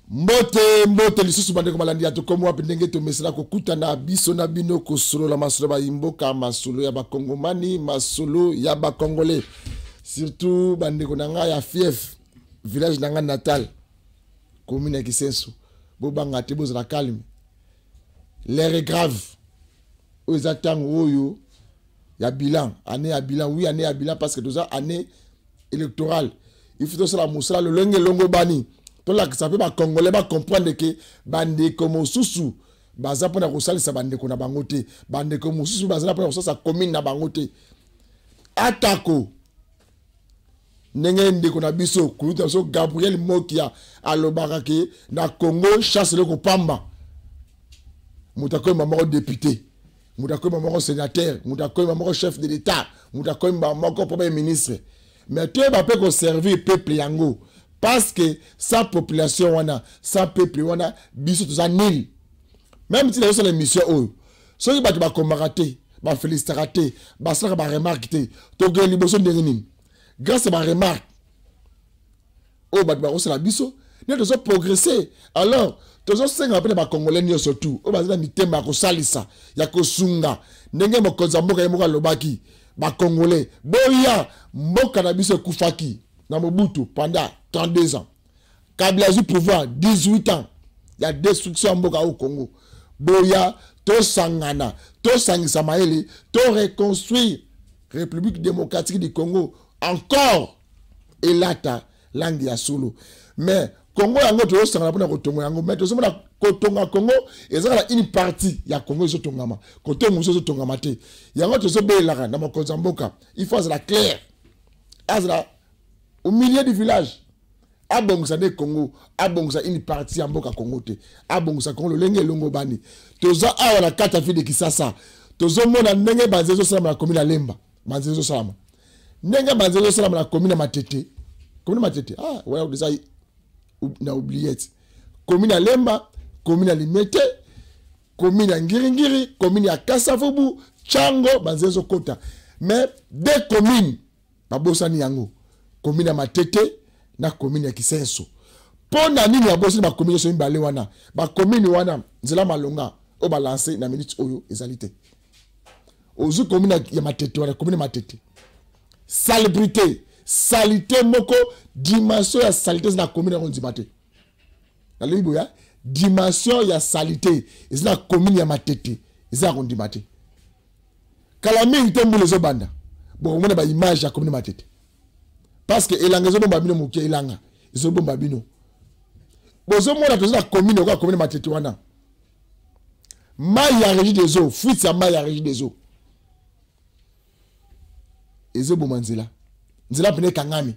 Mbote, mbote lisusu bandeko balandi ya Tokomi Wapi, ndenge tomesana kokutana biso na bino kosolola masolo ya mboka, masolo ya bakongomani, masolo ya bakongolais, surtout bandeko na ngai ya fief, village na ngai natal, commune ya Kisenso. Bobanga te, bozala calme, l'heure est grave. Oyo eza ntango oyo ya bilan, année ya bilan. Oui, année ya bilan, parce que toza année électorale. Il faut tosala mosala lolenge elongo bani, tolakisa mpe bacongolais bacomprendre ke bandeko mosusu baza mpona kosalisa bandeko na bango te, bandeko mosusu baza mpona kosalisa commune na bango te. Atako ndenge ndeko na biso, kulutu na biso Gabriel Mokia alobaka ke na Congo chasse eloko pamba, moto akoyemba moko député, moto akoyemba moko sénateur, moto akoyemba moko chef de l'État, moto akoyemba moko premier ministre. Mais toyeba mpe koservir peuple yango, parce que sans population wana, sans peuple wana, biso toza nil. Même ntina ezosala émission oyo, soki bato bakomaka te, bafélicitaka te, basalaka baremarque te, tokende liboso ndenge nini? Grâce ya baremarque oyo bato bakosala biso nde tozoprogresse. Alors tozosenga mpe na bacongolais nyonso tu oyo baza na mitema ya kosalisa, ya kosunga, ndenge mokonzi ya mboka ye moko alobaki: "Bacongolais, boya, mboka na biso ekufaki na Mobutu pendant 32 ans, Kabila azwi pouvoir 18 ans ya destruction ya mboka oyo Congo. Boya tosangana, tosangisa mayele, toreconstruire République démocratique du Congo encore elata langue ya solo." Mais Congo yango tozosangana mpona kotonga yango, mais tozomona kotonga Congo eza kaka une partie ya Congo ezotongama, kotonga mosusu ezotongama te. Yango tozobelelaka na mokonzi ya mboka, il faut azala clair, azala au milieu du village, abongisa nde Congo, abongisa une partie ya mboka Congo te, abongisa Congo lolenge elongo bani. Toza awa na kati ya ville de Kisasa, tozomona ndenge banzela ezosalama na commune ya Lemba, banzela ezosalama ndenge banzela ezosalama na commune ya Matete. Commune ya Matete, ah wana déjà na oubliette. Commune ya Lemba, commune ya Limete, commune ya Ngiringiri, commune ya Kasavubu, Tshangu, banzela ezokota. Mais deux communes babosani yango, commune ya Matete na commune ya Kisenso. Mpo na nini babosani bacommune nyonso mibale wana? Bacommune wana, nzela malonga oyo balance na minute oyo ezali te. Ozwi commune ya Matete wana, commune ya Matete, salubrité, saleté moko, dimension ya saleté eza na commune yango, ndima te. Nalobi boya, dimension ya saleté eza na commune ya Matete eza ya kondima te. Kala mingi te, mbula ezobanda, bokomona baimage ya commune Matete, parce que elanga ezobomba bino moke, elanga ezobomba bino. Bozomona, toza na commune okoya commune Matete wana, mai ya Régie des eaux, fuite ya mai ya Régie des eaux ezoboma nzela, nzela pene ekangami.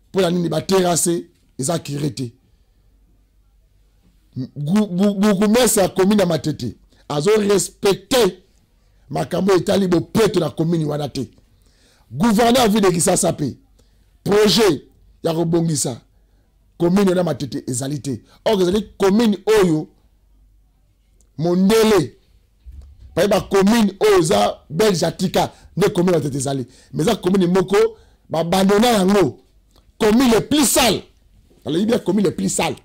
Mpo na nini? Baterrasse eza curé te. Bourgmestre ya commune ya Matete azorespecte makambo etali bopeto na commune wana te. Gouverneur ya ville de Kisasa mpe projet ya kobongisa commune wana Matete ezali te. Or ezali commune oyo mondele baye, bacommune oyo eza belge atika nde commune Matete ezali, mais eza commune moko babandona yango, commune le plus sale. Nalobi bien, commune le plus sale.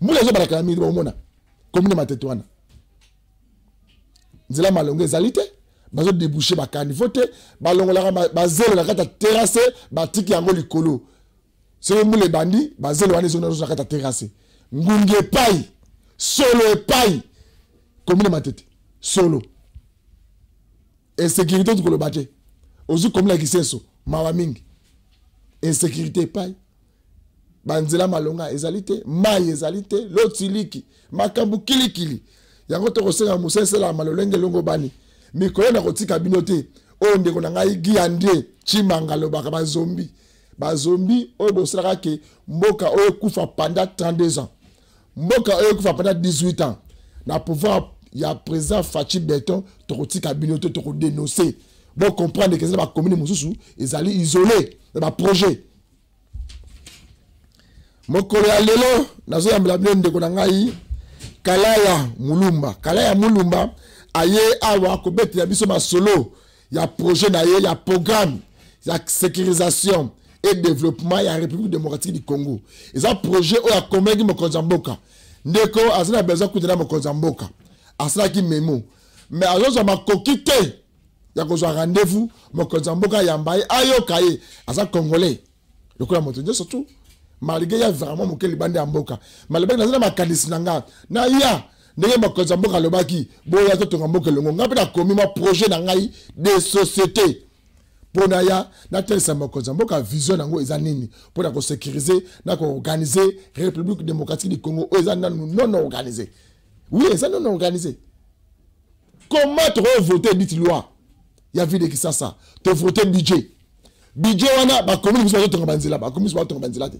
Mbula ezobalaka na mingi, bomona commune Matete wana, nzela malongo ezali te, bazodébouche bacaniveau te, balongolaka bazelo na kati ya terrasse, batiki yango likolo. Soki mbula ebandi, bazelo wana ezongi na kati ya terrasse, ngungi epai, solo epai. Commune Matete solo, insécurité tukoloba te. Ozwi commune ya Kisenso, mawa mingi, insécurité epai, banzela malonga ezali te, mai ezali te, lotiliki makambo kilikili. Yango tokosenga mosala esalama lolenge elongo bani. Mikolo na kotika bino te, oyo ndeko na ngai Gi Andie Chimanga alobaka: bazombi, bazombi oyo bosalaka ke mboka oyo ekufa pendant 32 ans, mboka oyo ekufa pendant 18 ans na pouvoir ya président Fatshi Béton. Tokotika bino te, tokodénonce. Bocomprendre ke eza na bacommune mosusu ezali isolé na baprojet. Mokolo ya lelo nazoyambela bino ndeko na ngai Kalaya Mulumba. Kalaya Mulumba aye awa kobetela biso masolo ya projet na ye ya programme ya sécurisation. et développement ya République démocratique du Congo. Eza projet oyo akomaki mokonzi ya mboka. Ndeko aza na besoin kutana mokonzi ya mboka, asalaki memo mais azozwa makoki te ya kozwa rendez-vous. Mokonzi ya mboka ayamba ye, ayoka ye. Aza Congolais lokola moto nyonso tu, malgré ya vraiment moke libanda ya mboka. Malobaki naza na makanisi na nga naya ndenge mokonzi ya mboka alobaki boya totonga mboka elongo. Ngai mpe nakomi mwa projet na ngai de société mpo na ya natalisa mokonzi ya mboka vision yango eza nini mpo na kosécuriser na koorganiser République démocratique du Congo oyo eza nanu non organisé. Oui, eza non organisé. Comment tokovote dite loi ya ville de Kinshasa, tovote budget? Budget wana, bacommune biso bazotonga banzela, bacommune biso bazotonga banzela te,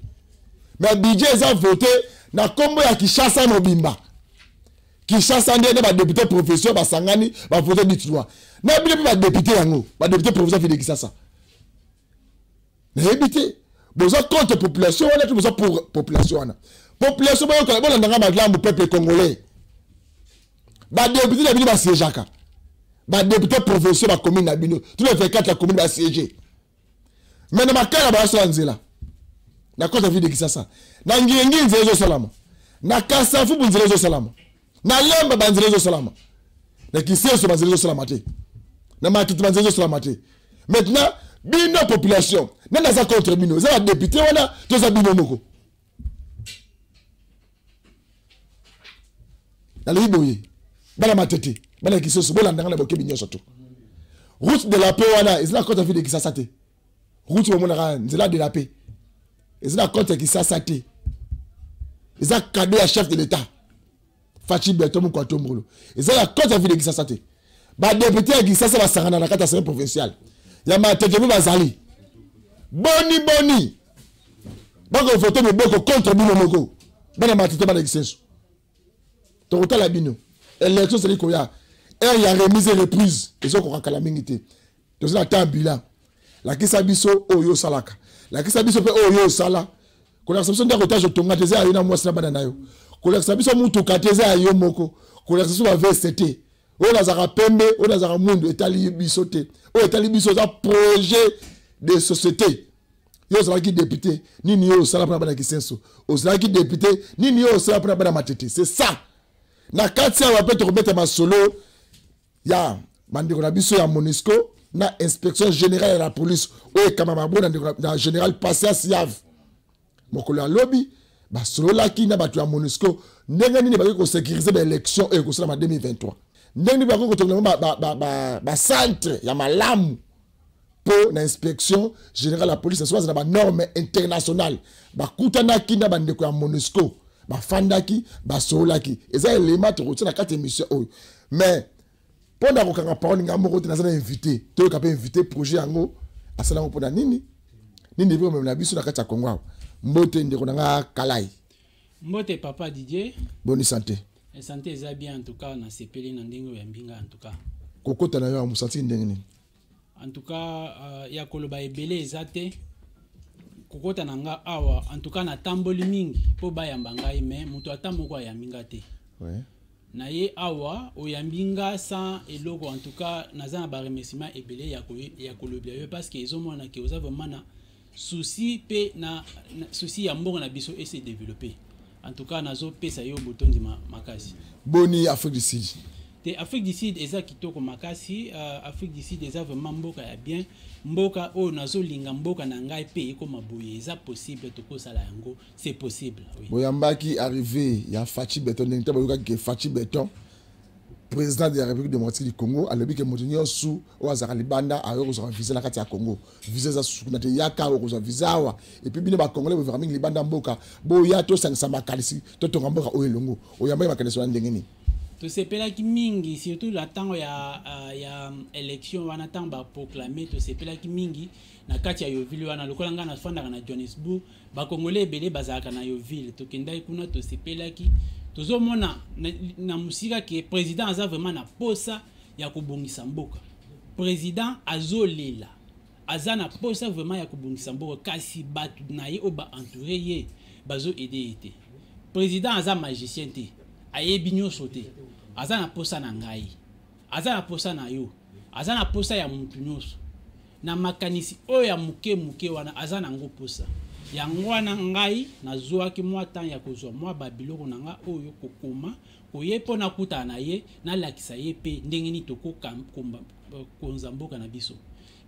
mais budget eza vote na nkombo ya Kinshasa mobimba. Kinshasa nde badéputé provinciaux basangani, bavote dite loi na bino mpe badéputé yango, badéputé provinciaux ville de Kinshasa. Nayebi te, boza contre population wana to boza pour population wana? Population, boyoka, bolandanga malamu. Peuple congolais, badéputé na bino basiégeaka, badéputé provinciaux bacommune na bino, tous les 24 ya commune basiége, mais na Makala bazosala nzela na kota ville de Kinshasa, na Ngiengi nzela ezosalama, na Kasavubu nzela ezosalama, na Lemba banzela ezosalama, na Kisenso banzela ezosalama te, na Matiti banzela ezosalama te. Maintenant bino population, nani aza contre bino? Eza badéputé wana to eza bino moko? Nalobi boye, bana Matete, bana Kisenso, bolandanga na bokebi nyonso. To route de la paix wana eza na kota ville de Kinshasa te. Route bomonaka, nzela de la paix, eza na compte ya Kinshasa te. Eza cadeau ya chef de l'État Fatshi Béton moko atombolo. Eza na compte ya ville de Kinshasa te. Badéputé ya Kinshasa basangana na kati ya assemblée provinciale ya Matete mpe bazali. Boni boni bakovote miboko contre bino moko, bana Matete, bana Kisenso? Tokotala bino. Élection ezali koya, heure ya remise et reprise ezokoka kala mingi te. Toza na temps bilan. Lakisa biso oyo osalaka, lakisa biso mpe oyo osala. Kolakisa biso ndako etage otonga te, eza ya yo na mwasi na bana na yo. Kolakisa biso mutuka te, eza ya yo moko. Kolakisa biso baveste te, oyo nazalaka pembe, oyo nazalaka mwindu, etali biso te. Oyo etali biso eza projet de société. Yo ozalaki député, nini yo osala mpona bana Kisenso? Ozalaki député, nini yo osala mpona bana Matete? C'est ça. Na kati awa mpe tokobeta masolo ya bandeko na biso ya MONUSCO na inspection générale ya la police oyo ekambama bo na ndeko na général Patience Yave. Mokolo ya lobi basololaki na bato ya MONUSCO ndenge nini bakoki kosécuriser baélection oyo ekosalama 2023, ndenge nini bakoki kotonga bacentre ya malamu mpo na inspection générale ya police naso baza na banorme internationale. Bakutanaki na bandeko ya MONUSCO, bafandaki, basololaki. Eza elema tokotia na kati émission oyo. Mais mpo na kokanga parole ngai moko te, naza na invité. Toyoka mpe invité, projet yango asala yango mpona nini, nini epe komemela biso na kati ya Kongo awa. Mbote, ndeko na nga Kalai. Mbote, papa Didier. Boni santé? Santé eza bien. En tout cas nasepeli na ndenge oyo ya mbinga, en tout cas. Kokota na yo ya mosanti ndenge nini? En tout cas ya koloba ebele eza te. Kokota na nga awa, en tout cas natamboli mingi mpo bayamba ngai, mais moto ata moko ayambi nga te. Na ye awa oyambi nga sans eloko. En tout cas naza na baremerciement ebele ya kolobela yo, parce que ezomona ke oza vraiment na souci mpe na souci ya mboka na biso ese développer. En tout cas nazopesa yo botondi makasi. Boni Afrique du Sud? Te, Afrique du Sud eza kitoko makasi. Afrique du Sud eza vraiment mboka ya bien, mboka oyo nazolinga mboka na ngai mpe ekoma boye. Eza possible, tokosala yango, c'est possible, oui. Boyambaki arrivé ya Fatshi Béton ndenge te? Boyokaki ke Fatshi Béton, président de la République démocratique du Congo, alobi ke moto nyonso oyo azalaka libanda ayoki kozwaka visa na kati ya Congo. Visa eza susu kuna te, yaka awa kozwa visa awa. Et puis bino bacongolais bovivaka mingi libanda mboka, boya tosangisa makanisi, totonga mboka oyo elongo. Oyambaki makanisi wana ndenge nini? Tosepelaki mingi, surtout na ntango ya élection wana, ntango baproclame, tosepelaki mingi na kati ya Yeoville wana. Lokola ngai nafandaka na Johannesburg, bakongolais ebele bazalaka na Yeoville, tokendaki kuna, tosepelaki. Tozomona na mosika ke président aza vraiment na posa ya kobongisa mboka. Président azolela, aza na posa vraiment ya kobongisa mboka, kasi bato na ye oyo baentoure ye bazoaider ye te. Président aza magicien te, ayebi nyonso te. Aza na posa na ngai, aza na posa na yo, aza na posa ya mutu nyonso. Na makanisi oyo ya moke moke wana aza nango mposa yango wana, ngai nazwaki mwa temps ya kozwa mwa babiloko na nga oyo kokoma koye mpo nakutana na ye, nalakisa ye mpe ndenge nini tokokonza mboka na biso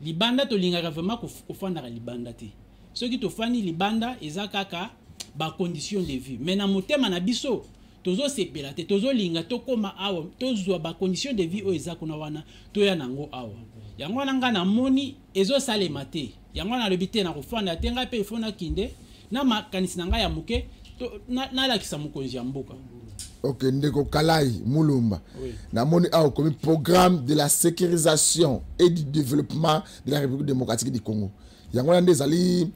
libanda. Tolingaka vraiment kofandaka libanda te. Soki tofandi libanda, eza kaka bacondition de vie, mais na motema na biso tozosepela te. Tozolinga tokóma awa, tozwa bacondition de vie oyo eza kuna wana, toya nango awa. Yango wana ngai namoni ezosalema te. Yango wana nalobi te, nakofanda te. Ngai mpe ifo nakinde na makanisi na ngai ya moke, nalakisa mokonzi ya mboka. Ok, ndeko Kalai Mulumba. Oui. Namoni awa okomi programme de la sécurisation et du développement de la République démocratique du Congo. Yango wana nde ezali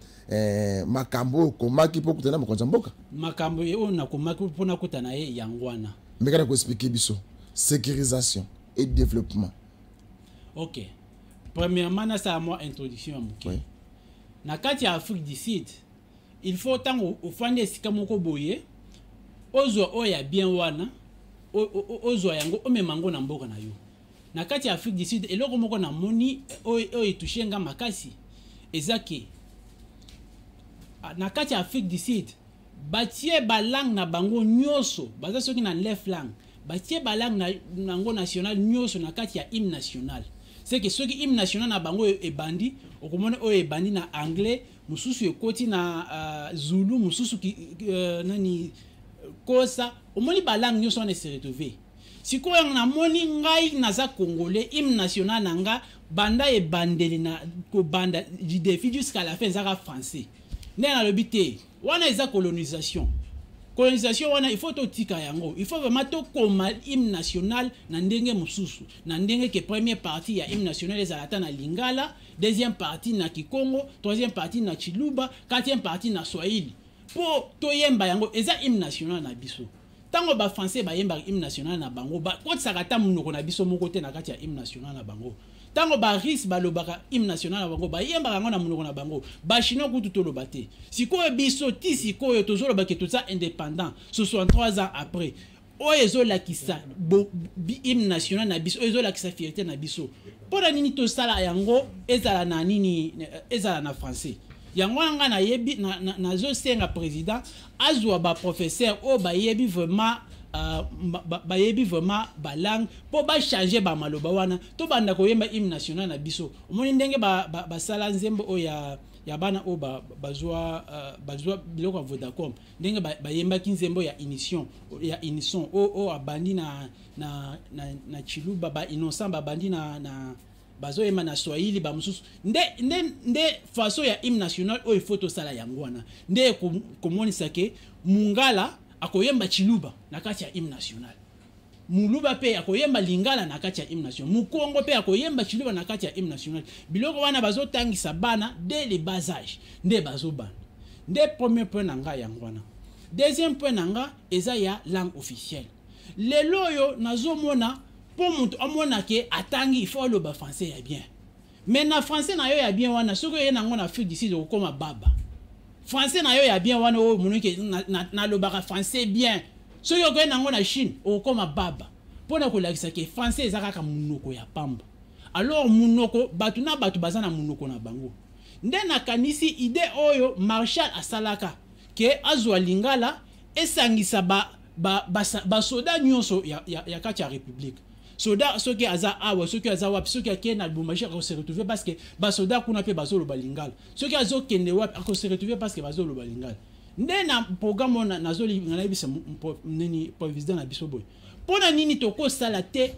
makambo oyo okomaki mpo okutana na mokonzi ya mboka? Makambo oyo nakomaki mpo nakutana ye, yango wana. Meka na koexpliquer biso sécurisation et développement. Ok, premièrement nasala mwa introduction ya moke. Na kati ya Afrique du Sud, il faut ntango ofandi esika moko boye, ozwa oyo ya bien wana, ozwa yango, omema yango na mboka na yo. Na kati ya Afrique du Sud, eloko moko namoni oyo etouche nga makasi eza ke na kati ya Afrique du Sud batie balangue na bango nyonso, baza soki na neuf langue, batie balangue na nango national nyonso na kati ya hymne national. C'est que soki hymne national na bango ebandi, okomona oyo ebandi na anglais, mosusu ekoti na zulu, mosusu nani, kosa. Omoni balangue nyonso wana ese retrouve. Sikoyo namoni ngai naza congolais, hymne national na nga banda ebandeli na kobanda du début jusqu'à la fin ezaka français. Nde nalobi te, wana eza colonisation. Colonisation wana, il faut totika yango. Il faut vraiment tokoma hymne national na ndenge mosusu, na ndenge ke première partie ya hymne national ezala ata na lingala, deuxième partie na kikongo, troisième partie na chiluba, quatrième partie na swahili, mpo toyemba yango. Eza hymne national na biso. Ntango bafrançais bayembaka hymne national na bango, bakotisaka ata monoko na biso moko te na kati ya hymne national na bango. Ntango barusse balobaka hymne national na bango, bayembaka yango na monoko na bango. Bachinois kutu toloba te. Sikoyo biso ti sikoyo tozoloba ke toza indépendant 63 ans après, oyo ezolakisa hymne national na biso, oyo ezolakisa fierté na biso, mpo na nini tosala yango ezala na nini, ezala na français? Yango wana ngai nayebi, nazosenga président azwa baprofesseur oyo bayebi vraiment, bayebi vraiment balangue, mpo bachange bamaloba wana, tobanda koyemba hymne national na biso. Omoni ndenge basala nzembo oyo ya bana oyo bazwa biloko ya Vodacom, ndenge bayembaki nzembo ya unisson, ya unisson oyo abandi na chiluba, bainnocent babandi na bazoyemba na swahili, bamosusu. Nde façon ya hymne national oyo ifo tosala yango wana, nde komonisa ke mungala akoyemba chiluba na kati ya hymne national, muluba mpe akoyemba lingala na kati ya hymne national, mukongo mpe akoyemba chiluba na kati ya hymne national. Biloko wana bazotangisa bana dès le bas âge, nde bazobanda. Nde premier point na ngai yango wana. Deuxième point na nga eza ya langue officielle. Lelo oyo nazomona, mpo moto amona ke atangi, il faut aloba français ya bien. Mais na français na yo ya bien wana, soki oye nango na Afrique du Sud, okokoma baba. Français na yo ya bien wana oyo omoni ke nalobaka français bien, soki okoye nango na Chine, okokoma baba, mpo na kolakisa ke français eza kaka monoko ya pamba. Alors monoko, bato na bato baza na monoko na bango. Nde nakanisi idée oyo Marshal asalaka ke azwa lingala esangisa basoda ba nyonso ya kati ya république. Soda soki aza awa, soki aza wapi, soki akei na Lubumbashi, akose retrouver parce que basoda kuna mpe bazoloba lingala. Soki azokende wapi, akose retrouver parce que bazoloba lingala. Nde na programme oyo nazolinga nayebisa nini, président na biso boye: mpo na nini tokosala te,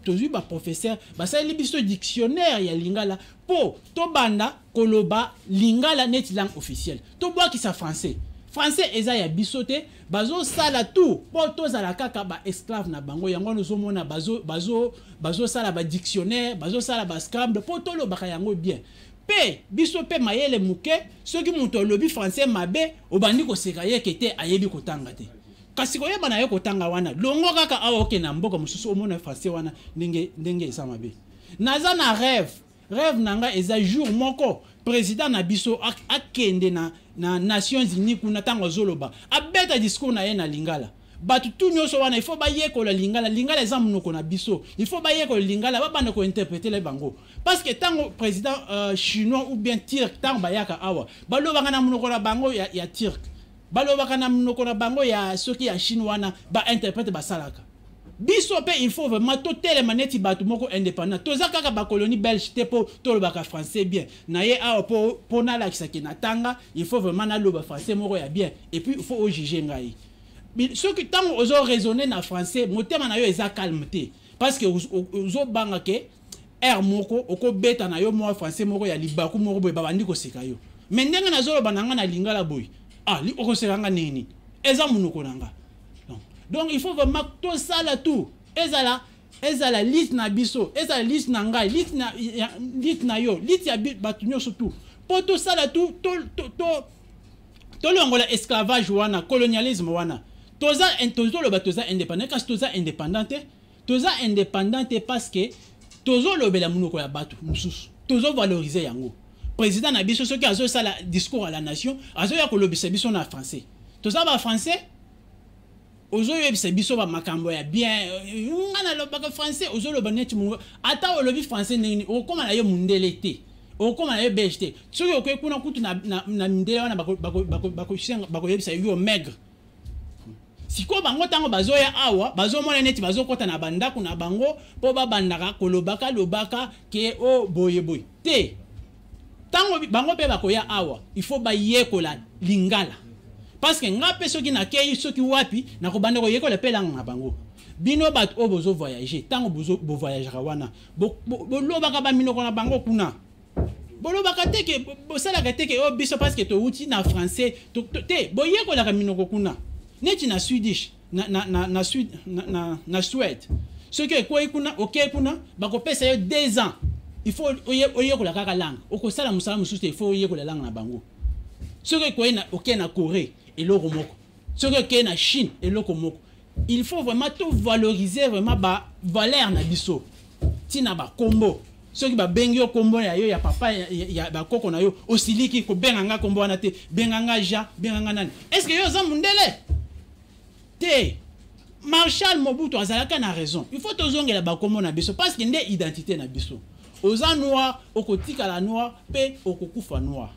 tozwi baprofesseur, basaleli biso dictionnaire ya lingala, mpo tobanda koloba lingala neti langue officielle, tobwakisa français? Français eza ya biso te. Bazosala tout mpo tozala kaka baesclave na bango. Yango wana ozomona bazosala badictionnaire, bazosala bascramble mpo tolobaka yango bien. Mpe biso mpe mayele moke, soki moto alobi français mabe, obandi koseka ye ke te, ayebi kotanga te. Kasi koyeba na ye kotanga wana, longo kaka awa, okende na mboka mosusu, omona français wana ndenge eza mabe. Naza na rêve. Rêve na ngai eza jour moko président na biso akende na Nations Unies kuna, ntango azoloba, abeta discours na ye na lingala. Bato tu nyonso wana, il faut bayekola lingala. Lingala eza monoko na biso. Il faut bayekola lingala, babanda kointerpréter bango, parce que ntango président chinois ou bien turc, ntango bayaka awa, balobaka na monoko na bango ya turc, balobaka na monoko na bango ya soki ya Chine wana, bainterprète basalaka. Biso mpe, il faut vraiment totelema neti bato moko indépendant. Toza kaka bacolonie belge te mpo tolobaka français bien. Na ye awa mpo nalakisaki na tanga, il faut vraiment naloba français moko ya bien et puis il faut ojuger ngai. Soki ntango ozo raisonner na français, motema na yo eza calme te, parce que ozobanga ke aire moko okobeta na yo mwa français moko ya libaku moko boye, babandi koseka yo. Mais ndenge nazoloba na nga na lingala boye, ah, okoseka nga ndenge nini? Eza monoko na nga. Donc il faut vraiment tosala tout, ezala liste na biso, ezala liste na ngai, liste na yo, liste ya bato nyonso, tout mpo tosala tout tolongola esclavage wana, colonialisme wana. Toza, tozoloba toza indépendant, kasi toza indépendant te. Toza indépendant te parce que tozolobela monoko ya bato mosusu, tozovaloriser yango. Président na biso, soki azosala discours à la nation, azoya kolobisa biso na français. Toza bafrançais, ozoyebisa biso bamakambo ya bien. Nga nalobaka français, ozoloba neti ata olobi français ndenge nini, okokóma na yo mundele te, okokóma na yo belge te. Soki okoki kuna kutu na mindele wana, bakoyebisa yo maigre. Sikoyo bango, ntango bazoya awa, bazomona neti bazokɔta na bandako na bango mpo babandaka kolobaka lobaka ke o boye boye te. Ntango bango mpe bakoya awa, il faut bayekola lingala, parce que nga mpe soki nakei soki wapi, nakobanda koyekola mpe langue na bango. Bino bato oyo bozovoyage, ntango bovoyageaka wana, bolobaka baminoko na bango kuna. Bolobaka te ke bosalaka te ke oyo biso, parce que towuti na français te. Boyekolaka minoko kuna, neti na Swedish, na Suède. Soki ekwei kuna, okei kuna, bakopesa yo 2 ans, il faut oyekola kaka langue. Okosala mosala mosusu te, il faut oyekola langue na bango. Soki ekwei, okei na Corée, eloko moko. Soki okei na Chine, eloko moko. Il faut vraiment to valoriser vraiment bavaleur na biso, ntina bakombo. Soki babengi yo kombo ya yo, ya papa, ya bakoko na yo, osiliki: kobenga nga kombo wana te, benga nga Jean, benga nga nani. Est ce que yo oza mundele te? Marshal Mobutu azalaka na raison. Il faut tozongela bakombo na biso, parce que nde identité na biso. Oza noir, okotikala noir mpe okokufa noir.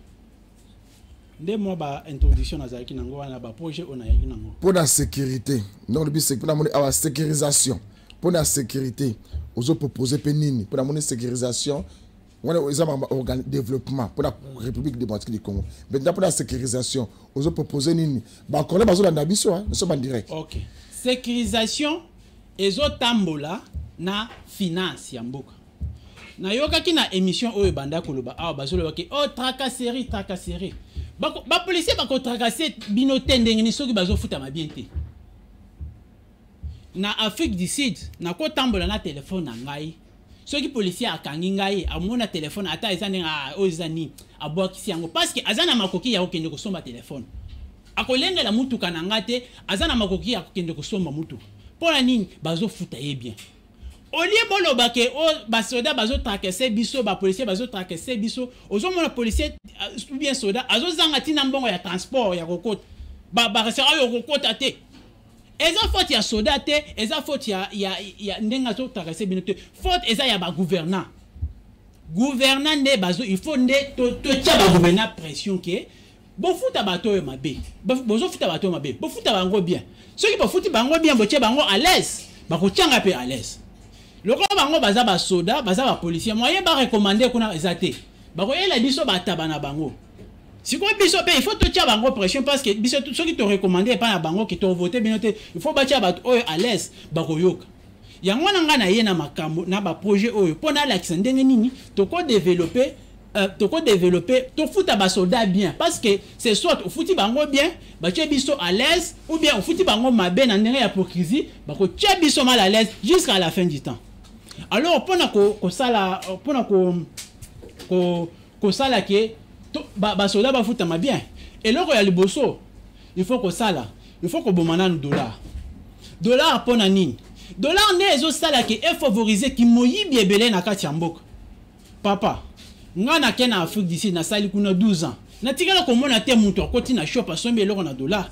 Nde mwa baintroduction nazalaki nango wana, baprojet oyo nayaki nango. Mpo na sécurité, ndenge olobi, mpo namoni awa sécurisation, mpo na sécurité ozopropose mpe nini? Mpo namoni sécurisation wana eza makambo développement mpo na République démocratique du Congo. Maintenant, mpo na sécurisation, ozopropose nini? Bacongolais bazolanda biso, nous sommes en direct. Ok, sécurisation ezotambola na finance ya mboka. Nayokaki na émission oyo ebanda koloba awa, bazolobaki o oh, tracasserie, tracasserie. Bapolicier bakotracasser bino te ndenge nini soki bazofutama bien te? Na Afrique du Sud, nakotambola na telefone na ngai, soki policier akangi ngai, amona telefone, ata eza ndenge oyo eza nini, abwakisi yango, parce que aza na makoki ya kokende kosomba telefone. Akolengela mutuka na ngai te, aza na makoki ya kokende kosomba mutuka. Mpo na nini? Bazofuta ye bien. Olie boloba ke o basoda bazotracasser biso, bapolicier bazotracasser biso. Ozomona policier ou bien soda azozanga ntina mbongo ya transport ya kokota, barese oyo okokota te. Eza faute ya soda te, eza faute ya ndenge azotracasser bino te. Faute eza ya bagouvernant. Gouvernant nde bazo, il faut nde totia bagouvernant pression ke bofuta bato oyo mabe. Bozofuta bato oyo mabe, bofuta bango bien. Soki bofuti bango bien, botie bango à l'aise, bakotianga mpe à l'aise. Lokola bango baza basoda, baza bapolicier, moyen barecommander kuna eza te, bakoyela biso bataba na bango. Sikoyo biso mpe, il faut totia bango pression, parce que biso soki torecommander epai na bango ke tovote bino te, il faut batia bato oyo à l'aise, bakoyoka. Yango wana ngai na ye na makambo na baprojet oyo mpo nalakisa ndenge nini tokodévelopper, tokodévelopper, tofuta basoldat bien, parce que c'est soit ofuti bango bien, batie biso à l'aise, ou bien ofuti bango mabe na ndenge ya hypocrisie, bakotia biso mal à l'aise jusqu'à la fin du temps. Alors mpona kosala, mpona kosala ke basoda bafutama bien, eloko ya liboso il faut kosala, il faut koboma nanu dollar. Dollar mpo na nini? Dollar nde ezosala ke efavoriser kimoyibi ebele na kati ya mboka. Papa, nga nake na Afrique d'ici, nasali kuna 12 ans, natikala komona te moto akoti na shop, asombi eloko na dollar.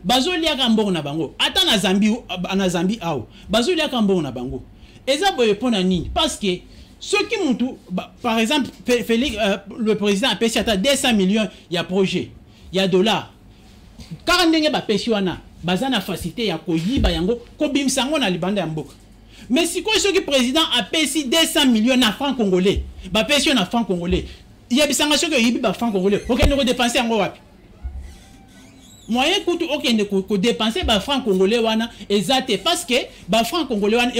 Bazoliaka mbongo na bango. Ata na Zambie, na Zambie awa bazoliaka mbongo na bango. Eza boye mpo na nini? Parce que soki mutu, par exemple Félix, le président apesi ata 200 millions ya projet ya dollar, kaka ndenge bapesi wana, baza na facilité ya koyiba yango, kobimisa yango na libanda ya mboka. Mais sikoyo, soki président apesi 200 millions na franc congolais, bapesi yo na franc congolais, yebisanga, soki oyibi bafranc congolais, okende kodépenser yango wapi? Moyen kutu okende kodépenser bafranc congolais wana eza te, parce que bafranc congolais wana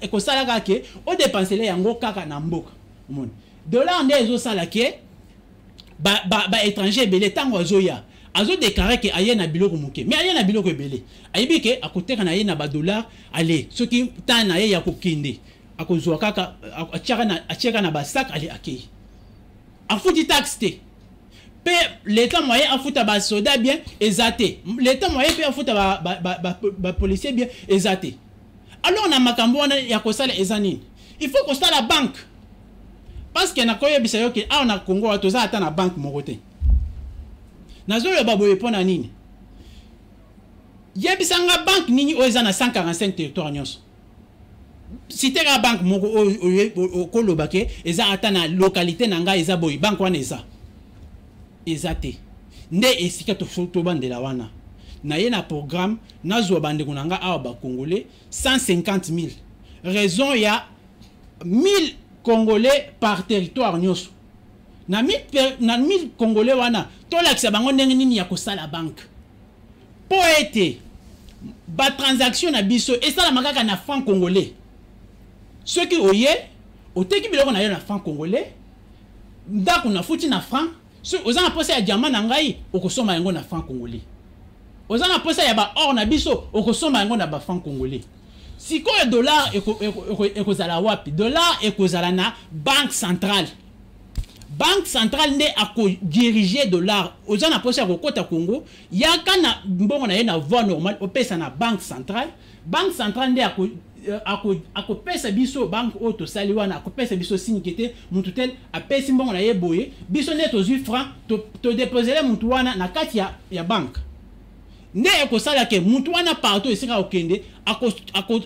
ekosala kaka ke odépensele yango kaka na mboka. Omoni, dollar nde ezosala ke baétranger ebele, ntango azoya, azodéclarer ke aye na biloko moke, mais aye na biloko ebele. Ayebi ke akoteka na ye na badollar. Ale, soki ntan na ye ya kokende, akozwa kaka, atiaka na basac, ale, akei, afuti taxe te. Mpe l'état, moyen afuta basoda bien eza te. L'état, moyen mpe afuta bapolicier bien eza te. Alors, na makambo wana ya kosala eza nini? Il faut kosala banque, parce que nakoyebisa yo ke awa na Congo wa, toza ata na banque moko te. Nazoloba boye mpo na nini? Yebisanga banque nini oyo eza na 145 territoire nyonso. Cite kaka banque moko oyo okoloba ke eza ata na localité na ngai, eza boye. Banque wana eza te. Nde esika tobandela wana, naye na programme, nazwa bandeko na ngai awa bacongolais 150 000, raison ya 1000 Congolais par territoire nyonso. Na 1000 Congolais wana, tolakisa bango ndenge nini ya kosala banque, mpo ete batransaction na biso esalama kaka na franc congolais. Soki oye, oteki biloko na yo na franc congolais, ndako nafuti na franc. Soki oza na posa ya diamant na ngai, okosomba yango na franc congolais. Oza na posa ya baor na biso, okosomba yango na bafranc congolais. Sikoyo dollar ekozala wapi? Dollar ekozala na banque centrale. Banque centrale nde akodiriger dollar. Oza na posa ya kokɔta Congo, yaka na mbongo na ye na voie normale, opesa na banque centrale. Banque centrale nde akopesa biso, banque oyo tosali wana, akopesa biso signe ke te mutu tel apesi mbongo na ye boye. Biso nde tozwi franc, todéposele mutu wana na kati ya banque. Nde ekosala ke mutu wana, partout esika okende,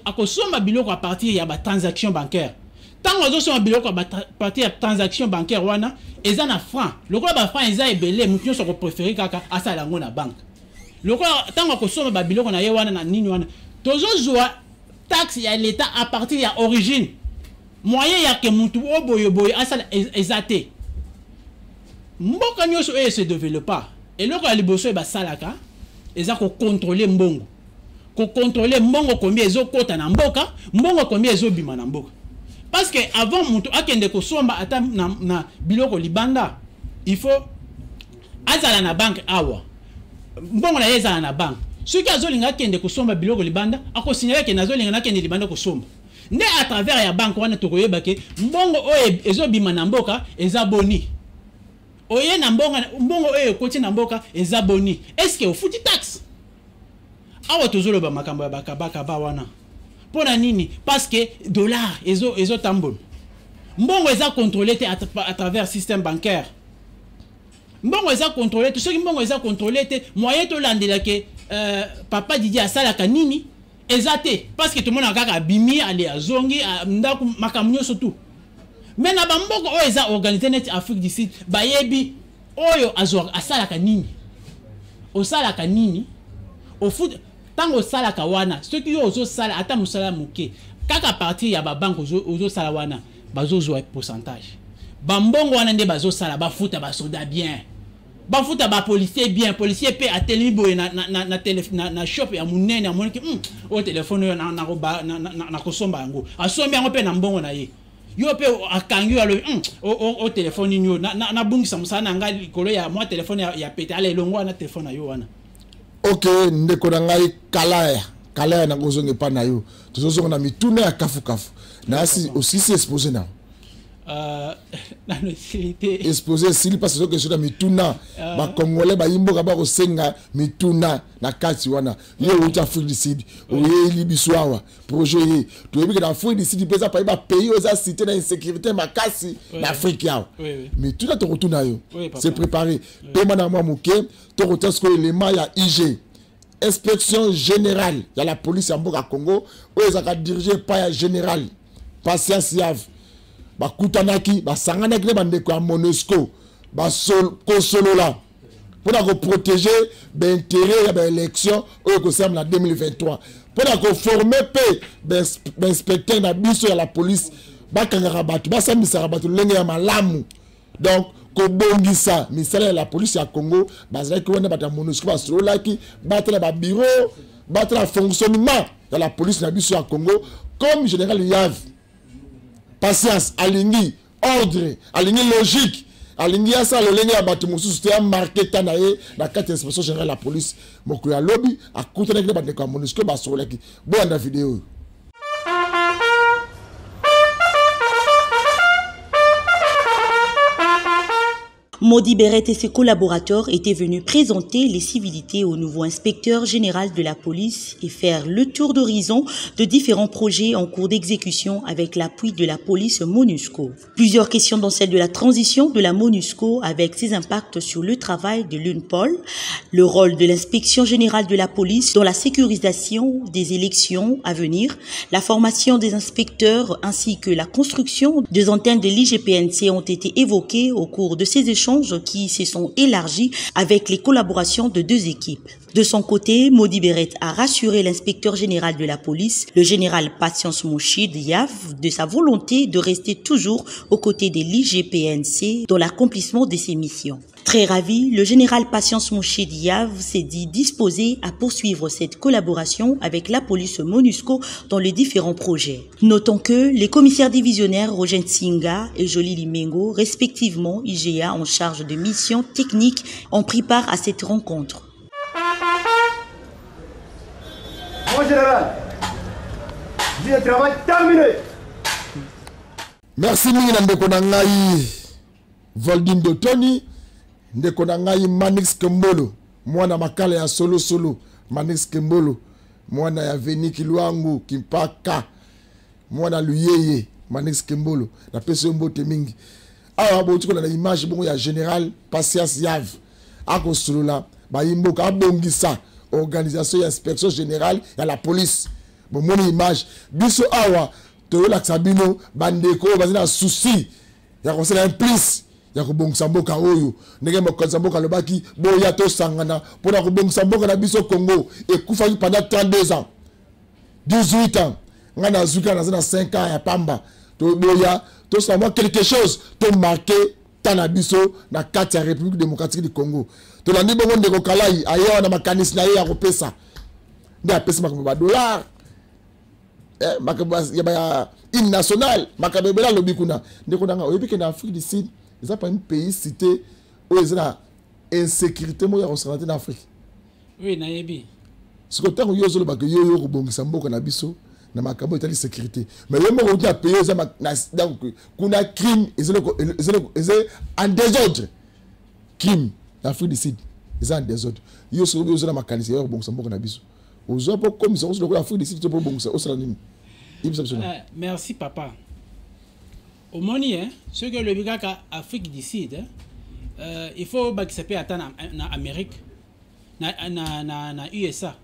akosomba biloko à partir ya batransaction bancaire. Ntango azosomba biloko à partir ya transaction bancaire wana, eza na franc. Lokola bafranc eza ebele, mutu nyonso akopréférer kaka asala yango na banque. Lokola ntango akosomba babiloko na ye wana na nini wana, tozozwa taxe ya l'état à partir ya origine. Moyen ya ke mutu oyo boye boye asala eza te. Mboka nyonso oyo ese développa, eloko ya liboso oyo basalaka eza kocontrôler mbongo, kocontrôler mbongo combien ezokɔta na mboka, mbongo combien ezobima na mboka. Parce que avant mutu akende kosomba ata na biloko libanda, il faut azala na banque awa, mbongo na ye ezala na banque. Soki azolinga akende kosomba biloko libanda, akosignaler akende, azolinga nakende libanda kosomba. Nde à travers ya banque wana, tokoyeba ke mbongo oyo ezobima na mboka eza boni, oye na mbongo, mbongo oyo ekoti na mboka eza boni, est-ce ofuti taxe? Awa tozoloba makambo ya bakabakaba wana mpo na nini? Parce que dollar ezotambola, mbongo eza contrôlé te à travers système bancaire. Mbongo eza contrôlé te. Soki mbongo eza contrôlé te, moyen tolandela ke papa Didier asalaka nini eza te, parce que tomonaka kaka abimi, ale, azongi ndako, makambo nyonso tu. Mais na bamboka oyo eza organisé neti Afrique du Sud, bayebi oyo azwaka, asalaka nini, osalaka nini, ofuti. Ntango osalaka wana, soki yo ozosala ata mosala moke kaka, partir ya babanque ozosala wana, bazozwa pourcentage. Bambongo wana nde bazosala, bafuta basoda bien, bafuta bapolicier bien. Policier mpe atelemi boye na shop ya monene, amoniki oyo telefone oyo, nakosomba yango. Asombi yango mpe na mbongo na ye. Yo mpe akangi yo, alobi o telefone nini oyo, nabungisa mosala na ngai likolo ya mwa telefone ya pete. Ala, elongo wana, telefone na yo wana. Ok, ndeko na ngai Kalaya, Kalaya, nakozonga epai na yo. Tozozonga na mituna ya kafukafu. Nasi osisi exposé na Nano esili te. Exposé esili mpasi ezoki esila mituna. Bacongolais bayi mboka bakosenga mituna na kati wana. Yo outi Afrique du Sud, oyeli biso awa projet ye. Toyebi ke na Afrique du Sud mpe eza parmi bapays oyo eza cité na insécurité makasi na Afrique awa. Mituna tokotuna yo, c'est préparé. Pema na mwa moke, tokotia sikoyo élément ya IG, inspection générale ya la police ya mboka Congo, oyo ezalaka dirige epai ya général Patience Yave. Bakutanaki, basanganaki na bandeko ya MONUSCO kosolola mpona koprotéger baintérêt ya baélection oyo ekosalama na 2023, mpona koformer mpe bainspecteur na biso ya la police, bakangaka bato, basambisaka bato lolenge ya malamu, donc kobongisa misala ya la police ya Congo. Bazalaki wana bato ya MONUSCO, basololaki, batala babureau, batala fonctionnement ya la police na biso ya Congo. Comme général Yave Patience alingi ordre, alingi logique, alingi asala lolenge ya bato mosusu te, amarquer ta na ye na kati ya inspection générale ya police. Mokolo ya lobi akutanaki na bandeko ya MONUSCO, basololaki. Boyanda video oyo. Maudit Beret et ses collaborateurs étaient venus présenter les civilités au nouveau inspecteur général de la police et faire le tour d'horizon de différents projets en cours d'exécution avec l'appui de la police MONUSCO. Plusieurs questions, dont celle de la transition de la MONUSCO avec ses impacts sur le travail de l'UNPOL, le rôle de l'inspection générale de la police dans la sécurisation des élections à venir, la formation des inspecteurs ainsi que la construction des antennes de l'IGPNC ont été évoquées au cours de ces échanges qui se sont élargis avec les collaborations de deux équipes. De son côté, Maudit Beret a rassuré l'inspecteur général de la police, le général Patience Mouchid Yav, de sa volonté de rester toujours aux côtés de l'IGPNC dans l'accomplissement de ses missions. Très ravi, le général Patience Mouchid Yav s'est dit disposé à poursuivre cette collaboration avec la police MONUSCO dans les différents projets. Notons que les commissaires divisionnaires Roger Nsinga et Jolie Limengo, respectivement IGA en charge de missions techniques, ont pris part à cette rencontre. Mon général, le travail terminé. Merci mingi na ndeko na ngai Voldin Dotoni, ndeko na ngai Manix Kembolo, mwana makala ya solo solo, Manix Kembolo, mwana ya Veniki Lwangu Kimpaka, mwana Luyeye, Manix Kembolo, napesi yo mbote mingi. Awa bouti kolanda image bongo ya général Patience Yav akosolola bayimboka, abongisa organisation ya inspection générale ya la police. Bomoni image biso awa, toyolakisa bino bandeko oyo baza na souci ya kosala un plus ya kobongisa mboka oyo, ndenge mokonzi ya mboka alobaki: boya tosangana mpona kobongisa mboka na biso Congo. Ekufaki pendant 32 ans, 18 ans. Ngai nazwi kaka, naza na 5 ans ya pamba. Toboya tosala mwa quelque chose, tomarquer ta na biso na kati ya République démocratique du Congo. Tolandi bongo ndeko Kalai aye wana, makanisi na ye ya kopesa nde apesi makambo badollar, makambo ya hymne national, makambo ebele alobi kuna. Ndeko nanga, oyebi ke na Afrique du Sud eza parmi pays cité oyo eza na insécurité moko ya kosakana te na Afrique? Oui, nayebi. Sikoyo ntango yo ozolobaka yo yo kobongisa mboka na biso na makambo etali sécurité, mais yo moko outi na pays eza, donc kuna crime eza en désordre. Crime na Afrique du Sud eza en désordre. Yo soki oza na makanisi ya kobongisa mboka na biso, ozwa mpo komisa oso lokola Afrique du Sud to mpo obongisa, osala nini? Yebisa biso. Merci papa. Omoni, hein, soki olobi kaka Afrique du Sud, hein, il faut obakisa mpe ata na Amérique, na USA.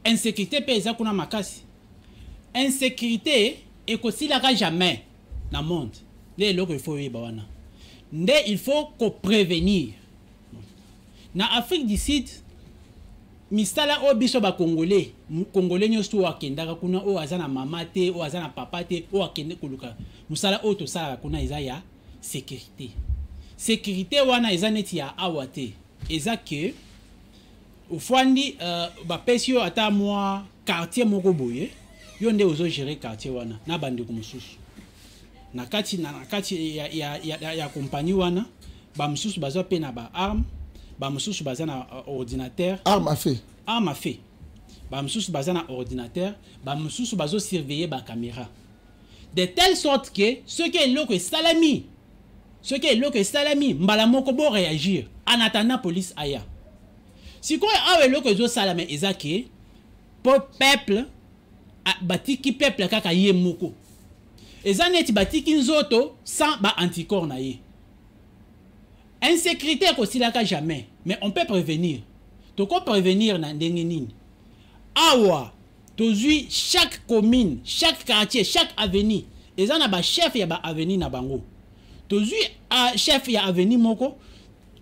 Insécurité mpe eza kuna makasi. Insécurité ekosilaka jamais na monde. Nde eloko il faut oyeba wana nde il faut koprévenir. Na Afrique du Sud, misala oyo biso bacongolais, congolais nyonso oyo akendaka kuna, oyo aza na mama te, oyo aza na papa te, oyo akende koluka mosala, oyo tosalaka kuna eza ya sécurité. Sécurité wana eza neti ya awa te. Eza ke ofandi, bapesi yo ata mwa quartier moko boye, yo nde ozogérer quartier wana na bandeko mosusu na kati ya compagnie wana. Bamosusu bazwa mpe na baarme, bamosusu baza na ordinateur. Arme à feu. Arme à feu. Bamosusu baza na ordinateur, bamosusu bazosurveiller bacaméra. De telle sorte que soki eloko esalami, soki eloko esalami, mbala moko bo réagir en attendant police aya. Sikoyo awa eloko ezosalama eza ke po peuple batiki peuple kaka ye moko, eza neti batiki nzoto sans ba anticorps na ye. Insécurité ekosilaka jamais, mais on peut prévenir. Toko prévenir na ndenge nini? Awa tozwi chaque commune, chaque quartier, chaque avenue eza na bachef ya baavenue na bango. Tozwi chef ya avenue moko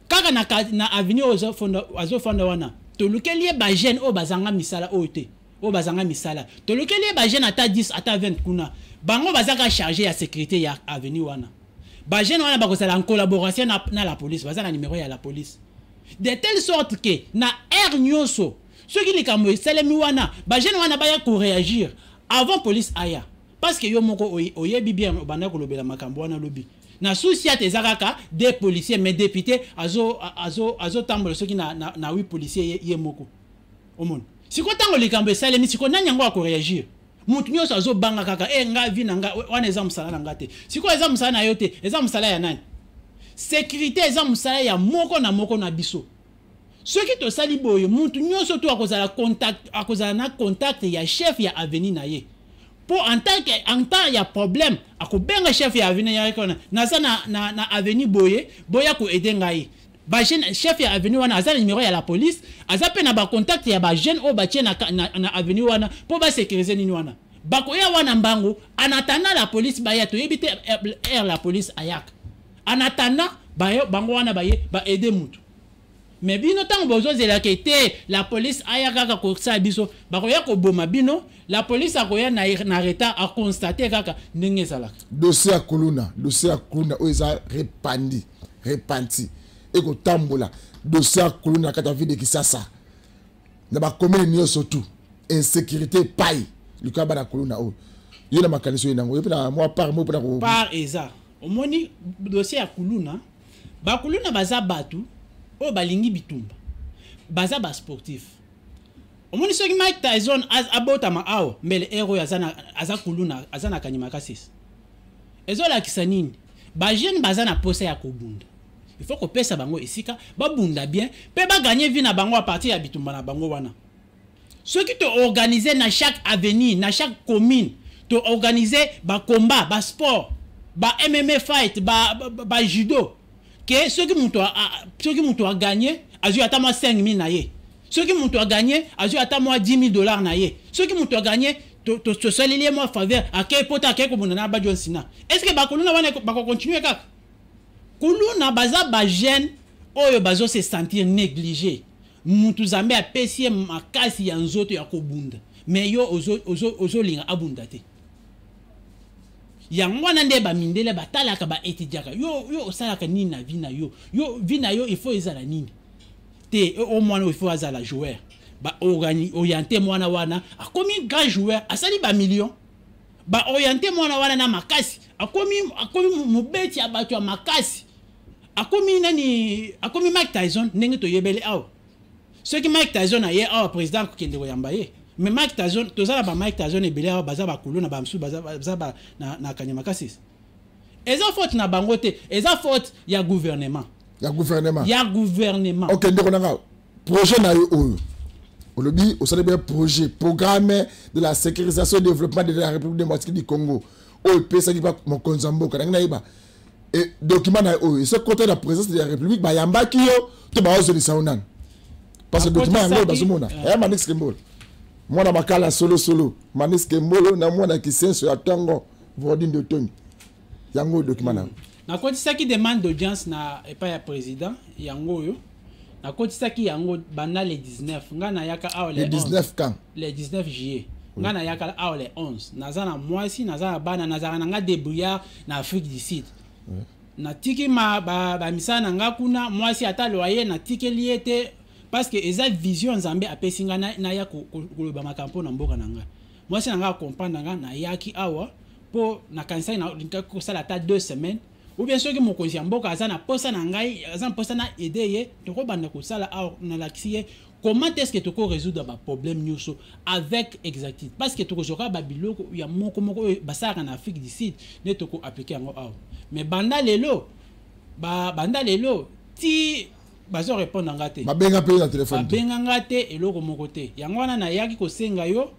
kaka na avenue oyo azofanda wana, tolukeli ye bajeune oyo bazanga misala, oyo te, oyo bazanga misala. Tolukeli ye bajeune ata 10, ata 20 kuna, bango bazaka charge ya sécurité ya avenue wana. Bajeune wana bakozala en collaboration na la police, baza na numéro ya la police, de telle sorte que na heure nyonso soki likambo esalemi wana, bajeune wana baya koréagir avant police aya. Parce que yo moko oyebi bien, obanda kolobela makambo wana lobi na susi ate eza kaka des policiers, mais député azotambola soki na 8 policier ye moko. Omona sikoyo ntango likambo esalemi, sikoyo nani yango akoréagir? Mutu nyonso azobanga kaka e nga vi na nga wana eza mosala na nga te. Sikoyo eza mosala na yo te, eza mosala ya nani? Sécurité eza mosala ya moko na moko na biso. Soki tosali boye, mutu nyonso to akozala contact, akozala na contact ya chef ya avenue na ye, mpo en tant que en temps ya problème akobenga chef ya avenue ya ye: "Naza na avenue boye, boya koaider ngai." Bajeune, chef ya avenue wana aza na numéro ya la police, aza mpe na bacontact ya bajeune oyo batie na avenue wana mpo basécuriser nini wana. Bakoya wana mbangu en attendant la police baya. Toyebi te heure la police ayaka. En attendant bango wana baye baaider mutu. Mais bino, ntango bozozelaka te la police aya kaka kosala biso, bakoya koboma bino. La police akoya na retard, aconstater kaka ndenge ezalaka. Dossier ya kuluna, dossier ya kuluna oyo eza repandi repanti, ekotambola. Dossier ya kuluna na kati ya ville de Kinshasa, na bacommune nyonso tu, insécurité epai likolo ya bana kuluna oyo. Yo na makanisi oyo nango, yo mpe na mwa part mo mpona Part eza, omoni dossier ya kuluna, bakuluna baza bato oyo balingi bitumba, baza basportif. Omoni soki Mike Tyson abotama awa, mbele ere oyo aza kuluna, aza na Kanyama Kasese. Ezolakisa nini? Bajeune baza na posa ya kobunda, il faut kopesa bango esika babunda bien mpe bagagner vie na bango à partir ya bitumba na bango wana. Soki toorganiser na chaque avenue, na chaque commune, toorganiser bacombat, basport, ba MMA fight, ba judo, ke soki moto agagner, azwi ata mwa 5000 na ye. Soki moto agagner, azwi ata mwa 10 000 $ na ye. Soki moto agagner, tosaleli ye mwa faveur, akei pota, akei kobunda na ba John Cena. Est ce que bakuluna wana bakocontinuer kaka kuluna? Baza bajeune oyo bazo se sentir négligé. Mutu Nzambe apesi ye makasi ya nzoto ya kobunda, mais yo ozolinga abunda te. Yango wana nde bamindele batalaka, baétudiaka yo. Yo osalaka nini na vie na yo? Yo vie na yo, il faut ezala nini te? O mwana il faut azala joueur, baorienter mwana wana, akomi grand joueur, asali bamillion. Baorienter mwana wana na makasi, akomi mobeti ya bato ya makasi, akomi nani? Akomi Mike Tyson ndenge toyebeli awa. Soki Mike Tyson aye awa, président akokende koyamba ye. Mais Mike Tyson, toza na ba Mike Tyson ebele awa, baza bakulu na bamosusu baza na Kanyama Kasese. Eza faute na bango te, eza faute ya gouvernement. Ya gouvernement. Ya gouvernement. Ok, ndeko nanga, projet na yo oyo olobi osali bien, projet programme de la sécurisation et développement de la République démocratique du Congo oyo epesaki mpa mokonzi ya mboka, ndenge nayeba e document na yo oyo esokota na présidence de la République, bayambaki yo to baozolisa yo nani? Parce que document yango oyo bazomona eya Manix Kembolo, mwana makala solosolo, Manix Kembolo na mwana kisenso ya ntongo Vordi Ndotongi. Yango oyo document na yo. Nakotisaki demande d'audience na epai ya président. Yango oyo nakotisaki yango banda le 19. Ngai nayaka awa le 19 quand? Le 19 juillet. Ngai nayaka awa le 11. Naza na mwasi, naza na bana, nazalaka na nga débrouillard na Afrique du Sud. Natiki bamisala na nga kuna, mwasi ata loyer natikeli ye te, parce que eza vision Nzambe apesi nga naya koloba makambo mpo na mboka na ngai. Mwasi na ngai acomprendre nga. Nayaki awa mpo nakanisaki nalingaki kosala ata 2 semaines, ou bien soki mokonzi ya mboka aza na posa na ngai, aza na posa na aider ye, tokobanda kosala awa. Nalakisi ye Comment est-ce que toko résoudre ba problème nyonso avec exactitude? Parce que tokozwaka babiloko ya moko moko oyo basalaka na Afrique du Sud nde toko appliquer yango awa. Mais banda lelo, banda lelo ti bazo répondre nga te. Babenga mpe na telefone te? Babenga nga te, eloko moko te. Yango wana nayaki kosenga yo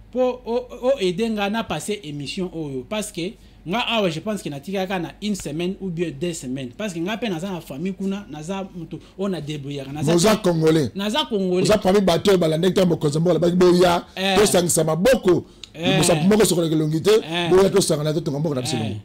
mpo o aider nga na passer émission oyo, parce que nga awa, je pense que natikaka na une semaine ou bien 2 semaines, parce que nga mpe naza na famille kuna, naza moto oyo na débrouillaka. Oza Congolais? Naza Congolais. Oza parmi bato oyo balandaki ntango mokonzi mboka alobaki: boya tosangisa maboko, mosapi moko esokolaka elongi te, boya tosangana, totonga mboka na biso elongo.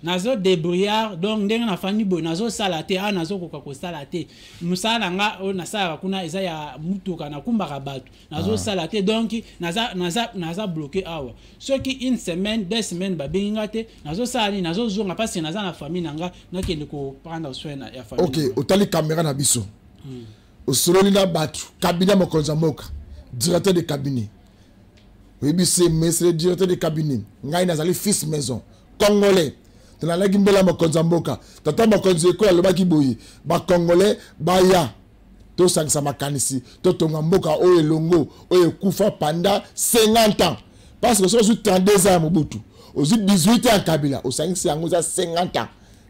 Nazo débrouillard. Donc ndenge nafandi boye, nazosala te awa, nazokoka kosala te. Mosala na nga oyo nasalaka kuna eza ya mutuka, nakumbaka bato, nazosala te. Donc naza bloqué awa. Soki une semaine, 2 semaines babengi nga te, nazosala nini? Nazozonga, parce que naza na famille na nga, nakende koprendre soin ya famille. Ok, otali caméra na biso, osololi na bato, cabinet mokonzi ya mboka, directeur de cabinet, oyebi se: monsieur le directeur de cabinet, ngai nazali fils maison, Congolais, tolandaki mbela mokonzi ya mboka, tata mokonzi ekolo alobaki boye: Bacongolais baya tosangisa makanisi, totonga mboka oyo elongo, oyo ekufa pendant 50 ans. Parce que soki ozwi 32 ans ya Mobutu, ozwi 18 ans ya Kabila, osangisi yango, eza 50 ans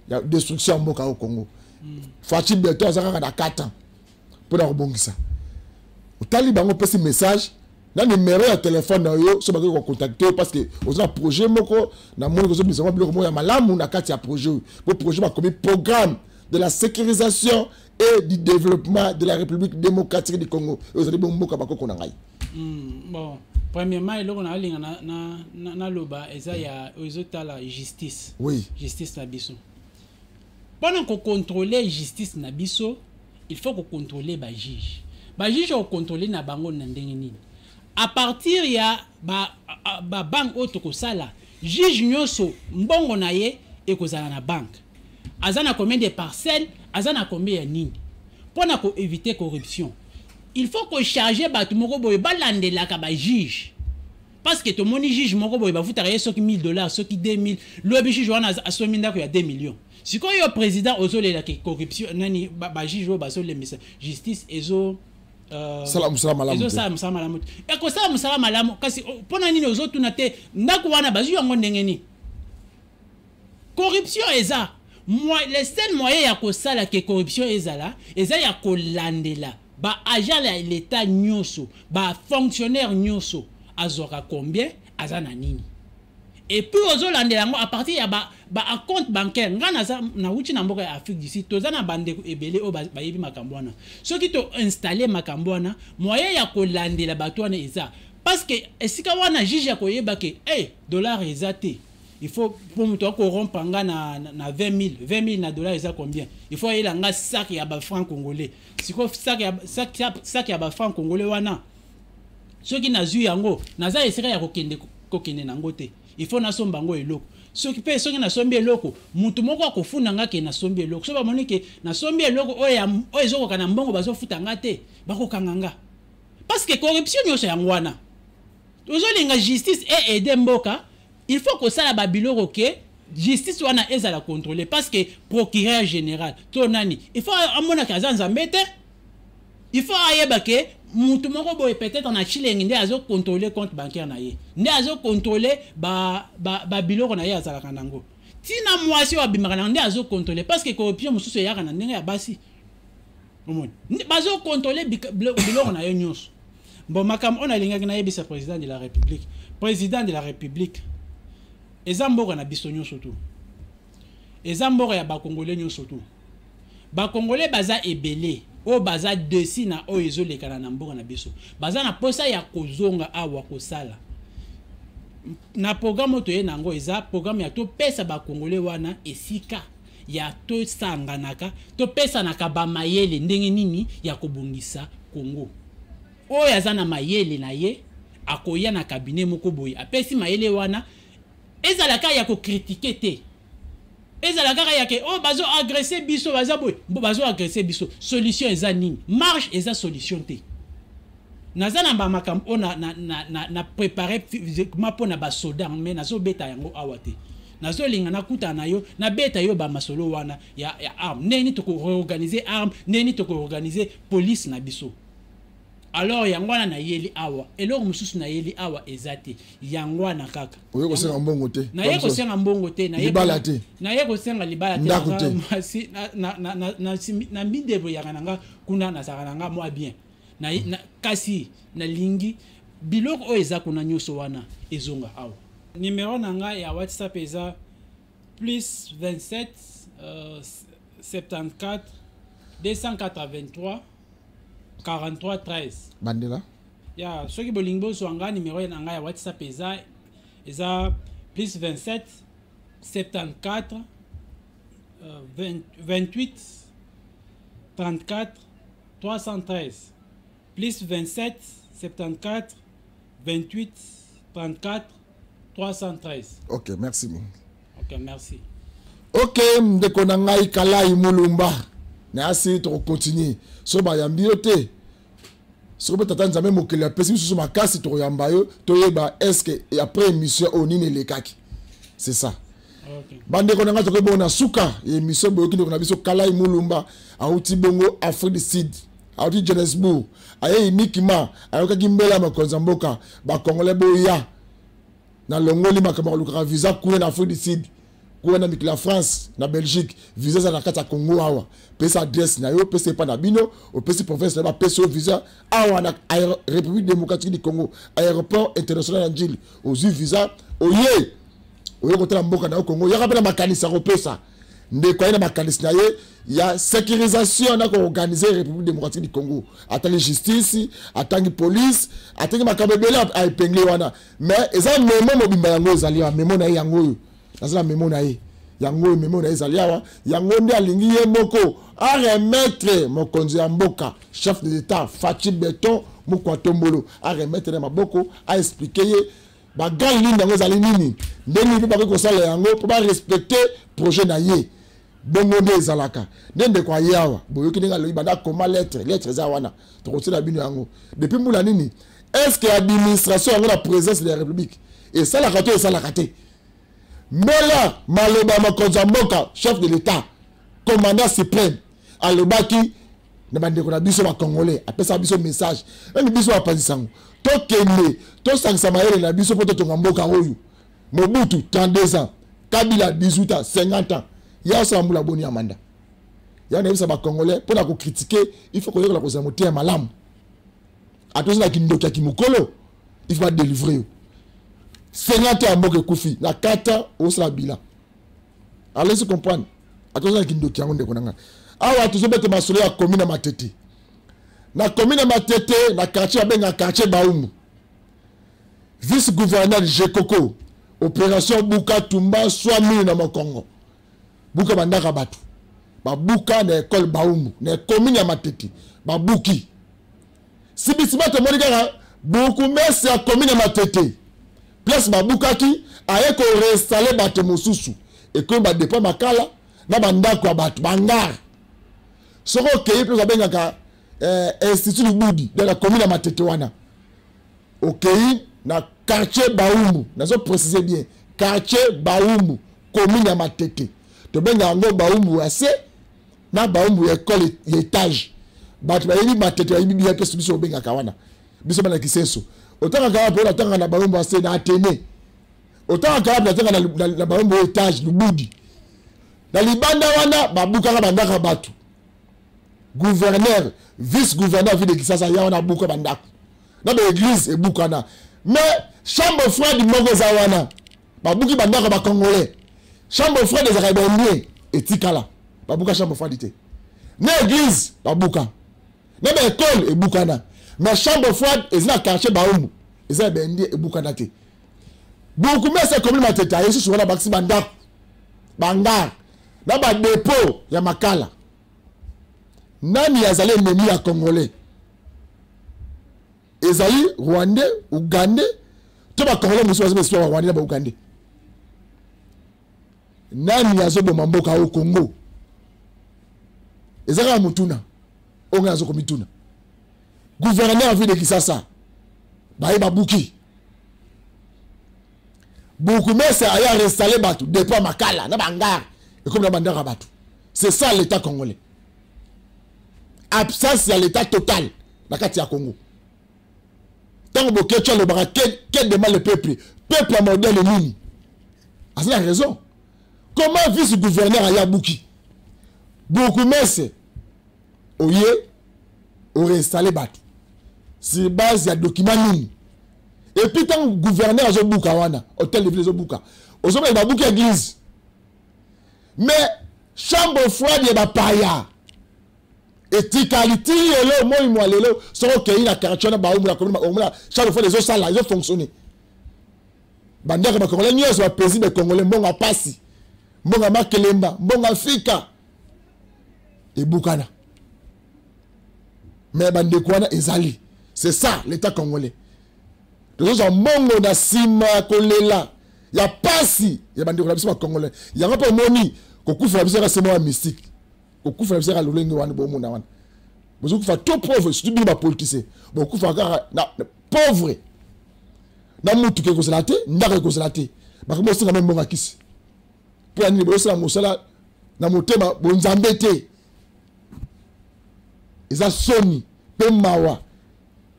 ya destruction ya mboka oyo Congo. Fatshi Béton aza kaka na 4 ans mpona kobongisa. Otali bango, opesi message na numéro ya telefone na yo, so bakoki kocontacter yo, parce que oza na projet moko. Namoni kozobimisa mwa biloko moko ya malamu na kati ya projet oyo, po projet bakomi Programme de la sécurisation et du développement de la République démocratique du Congo. Oyo ezali bomboka bakoko na ngai. Bon, premièrement, eloko naolinga naloba eza ya oyo ezotala justice. Justice na biso, mpona kocontrôler justice na biso, il faut kocontrôler bajuge. Bajuge, okontrôler na bango na ndenge nini? À partir ya babanque oyo tokosala, juge nyonso mbongo na ye ekozala na banque, aza na combien de parcelles, aza na combien ya nini, mpona koéviter corruption. Il faut kocharger bato moko boye balandelaka bajuge, parce que tomoni juge moko boye bafutaka ye soki 1000 dollars, soki 2000. Lobi juge wana asombi ndako ya 2 millions. Sikoyo président ozolelaka corruption nani? Bajuge oyo bazolembisa justice ezo Sala mosala malamu te. Ezosala mosala malamu te. Ekosala mosala malamu, kasi mpona nini ozotuna te ndako wana bazwi yango ndenge nini? Corruption eza le seul moyen ya kosala ke corruption ezala, eza ya kolandela baagent ya l'État nyonso, bafonctionnaire nyonso, azwaka combien, aza na nini. Et puis ozolandela yango à partir ya ba compte bancaire. Nga naza nauti na mboka ya Afrique du Sud, toza na bandeko ebele oyo bayebi makambo wana. Soki toinstaller makambo wana, moyen ya kolandela bato wana eza, parce que esika wana juge ya koyeba ke hey, dollar eza te, il faut mpo moto akocorrompre nga na 20 000. 20 000 na dollar eza combien? Il faut ayela nga sac ya bafranc congolais. Sikoyo sac ya bafranc congolais wana, soki nazwi yango, naza esika ya kokende nango te. Il faut nasomba yango eloko. Soki mpe soki nasombi eloko, mutu moko akofunda nga ke nasombi eloko. So bamoni ke nasombi eloko oyo ezokoka na mbongo bazofuta nga te, bakokanga nga, parce que corruption nyonso yango wana. Tozolinga justice e aider mboka, il faut kosala babiloko ke justice wana ezala contrôlé, parce que procureur général to nani, il faut amonaka aza Nzambe te. Il faut ayeba ke mutu moko boye, peut-être na Tshilenge, nde azocontrôler compte bancaire na ye, nde azocontrôler babiloko na ye azalaka nango, ntina mwasi oyo abimaka nango nde azocontrôler, parce que corruption mosusu eyaka na ndenge ya basi. Omoni, bazocontrôler biloko na ye nyonso. Bon, makambo oyo nalingaki nayebisa président de la République: président de la République, eza mboka na biso nyonso tu, eza mboka ya Bakongole nyonso tu. Bakongole baza ebele oyo baza déçus na oyo ezolekana na mboka na biso, baza na posa ya kozonga awa kosala. Na programme oyo toye nango, eza programme ya topesa Bakongole wana esika ya tosanganaka, topesanaka bamayele ndenge nini ya kobongisa Kongo. Oyo aza na mayele na ye akoya na cabinet moko boye, apesi mayele wana. Ezalaka ya kocritiquer te, ezala kaka ya ke oyo oh, bazo agresser biso, baza boye, bazo agresser biso, solution eza nini? Marche eza solution te. Naza na bamakambo oyo na préparé physiquement mpo na basoda, mais nazobeta yango awa te. Nazolinga nakutana na yo, nabeta yo bamasolo wana ya arme, ndenge nini tokoorganiser arme, ndenge nini tokoorganiser police na biso. Alors yango wana nayeli awa, eloko mosusu nayeli awa eza te, yango wana kaka. Oye kosenga mbongo te? Naye kosenga mbongo te. Libala te? Naye kosenga libala te. Ndako te? Mwasi na midébrouillaka na nga kuna, nazalaka na nga mwa bien na, kasi nalingi biloko oyo eza kuna nyonso wana ezonga awa. Numéro na ngai ya WhatsApp eza plus 27 74 283 43 13. Bandela. Ya, soki bolingi bozwa nga, numéro na ngai ya WhatsApp eza plus 27 74 20, 28 34 313, plus 27 74 28 34 313. Ok, merci. Ok, merci. Ok, ndeko na ngai Kalai Mulumba, nayasi tokocontinue. So bayambi yo te, soki mpe Tata Nzambe mokili apesi biso makasi, tokoyamba yo, toyeba est-ce après émission oyo nini elekaki. C'est ça. Okay. Bandeko na ngai, tokoki bongo na suka ya émission. Boyoki ndeko na biso Kalai Mulumba, auti bongo Afrique du Sud, auti Johannesburg, aye uniquement ayokaki mbela ya mokonzi ya mboka: "Bacongolais, boya, nalongoli makambo ya kolukaka visa kuna na Afrique du Sud, kuna na mikili ya France, na Belgique. Visa eza na kati ya Congo awa. Pesa adresse na yo, pesa epa na bino, opesi province na yo, bapesi yo visa awa na République démocratique du Congo, aéroport international ya Njili. Ozwi visa, oye kotala mboka na yo Congo." Yaka mpe na makanisi ya kopesa. Ndeko aye na makanisi na ye ya sécurisation na koorganiser République démocratique du Congo. Atangi justice, atangi police, atangi makambo ebele aépingler wana. Mais eza memo mobimba, yango ezali awa, memo na ye yango oyo. Naza na memo na ye, yango oyo. Memo na ye ezali awa. Yango nde alingi ye moko aremettre mokonzi ya mboka, chef de l'État Fatshi Béton Mokwa Tombolo, aremettre na maboko, aexpliquer ye bagrande ligne yango ezali nini, ndenge mpe bakoki kosala yango mpo barespecter projet na ye. Bongo nde ezalaka nde ndeko aye awa. Boyoki ndenge alobi, banda koma lettre. Lettre eza wana, tokotiela bino yango depuis mbula nini. Est ce que administration yango na présidence de la République esalaka to esalaka te? Mbela maloba mokonzi ya mboka, chef de l'État, commandant suprême, alobaki na bandeko na biso bacongolais, apesaka biso message, même biso bapanzisa yango, tokende tosangisa mayele na biso mpo totonga mboka oyo. Mobutu 32 ans, Kabila 18 ans, 50 ans ya osala mbula boni ya mandat ya. Nayebisa bacongolais, mpo na kocritiquer, il faut koyekola kozala motema malamu. Atozi na kindoki ya kimokolo, il faut badélivrer yo. 50 ans ya mboka ekufi, na 4 ans osala bilan. Allez comprendre, atozi na kindoki yango. Ndeko na ngai, awa tozobeta masolo ya commune ya Matete. Na commune ya Matete, na quartier babengaka quartier Baumu, vice gouverneur Jekoko, opération buka tumba swa na mokongo, buka bandaka bato babuka na ekole Baumu, na commune ya Matete. Babuki sibisiba, tomoni kaka bourgmestre ya commune ya Matete, place babukaki, aye koinstaller bato mosusu, ekomi badépôts makala na bandako ya bato bangare. Soki okei place babengaka Institut Lubudi, donc na commune ya Matete wana, okei na quartier Baumbu, nazo préciser bien, quartier Baumbu, commune ya Matete, tobenga yango Baumbu ya se na Baumbu ya ekole ya étage. Bato bayebi Matete bayebi bien place biso obengaka wana. Biso bana Kisenso, otangaka wapi? Oyo natangaka na Baumbu ya se, na Atene. Otangaka wapi? Natanga na Baumbu ya étage Lubudi. Na libanda wana babukaka bandako ya bato. Gouverneur, vice gouverneur ville de Kinshasa ya wana, abuka bandako na baéglise ebukana. Mais chambre froide moko eza wana, babuki bandako ya bacongolais, chambre froide ezalaka baindien, etikala. Babuka chambre froide te. Na église babuka, na baécole ebukana, mais chambre froide eza na quartier Baumbu, eza ya baindien, ebukana te. Bourgmestre commune Matete aye susu wana, bakisi bandako, bangare na badépôts ya makala. Nani azali ennemi ya Congolais? Ezali Rwandais, Ougandais to bacongolais mosusu baza besika Barwandais na Baougandais? Nani azoboma mboka oyo Congo? Eza kaka motuna oyo ngai azokomituna. Gouverneur ya ville de Kinshasa baye babuki, bourgmestre aye ainstaller bato, dépôt makala na bangare ekomi na bandako ya bato. C'est ça l'État congolais, absence ya l'État total na kati ya Congo. Ntango Boketshu alobaka que demande le peuple, peuple ya modèle nini? Aza na raison. Comment vice gouverneur aya buki bourgmestre, oye oréinstalle bato sur base ya document nini? Et puis ntango gouverneur azobuka wana hôtel de ville, ezobuka, ozomona babuki église, mais chambre froide ya bapaya etikali ti lelo. Moi mwa lelo, soki okei na quartier wana, baumula commune, omona chambre froide ezosala, ezofonctionne. Bandako bakongolais nyonso, bapesi bakongolais mbongo ya pasi, mbongo ya makelemba, mbongo ya fika ebukana, mais bandeko wana ezali. C'est ça l'État congolais. Tozozwa mbongo na nsima ya kolela ya pasi ya bandeko na biso bacongolais. Yango mpe omoni kokufa na biso kaka semo ya mystique, kokufa na biso kaka lolenge wana bomona wana. Bozokufa trop pauvre, surtout bino bapoliticien, bokufa kaka na pauvre, na mutuka ekozala te, ndako ekozala te, bakomi bosenga me mbongo ya kisi. Mpo ya nini? Bozosala mosala na motema bonzambe te. Eza soni mpe mawa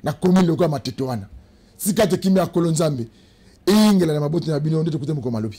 na commune lokola Matete wana. Tika te kimia ya Kolo Nzambe eyingela na maboti na bino. Nde tokute mokolo malobi.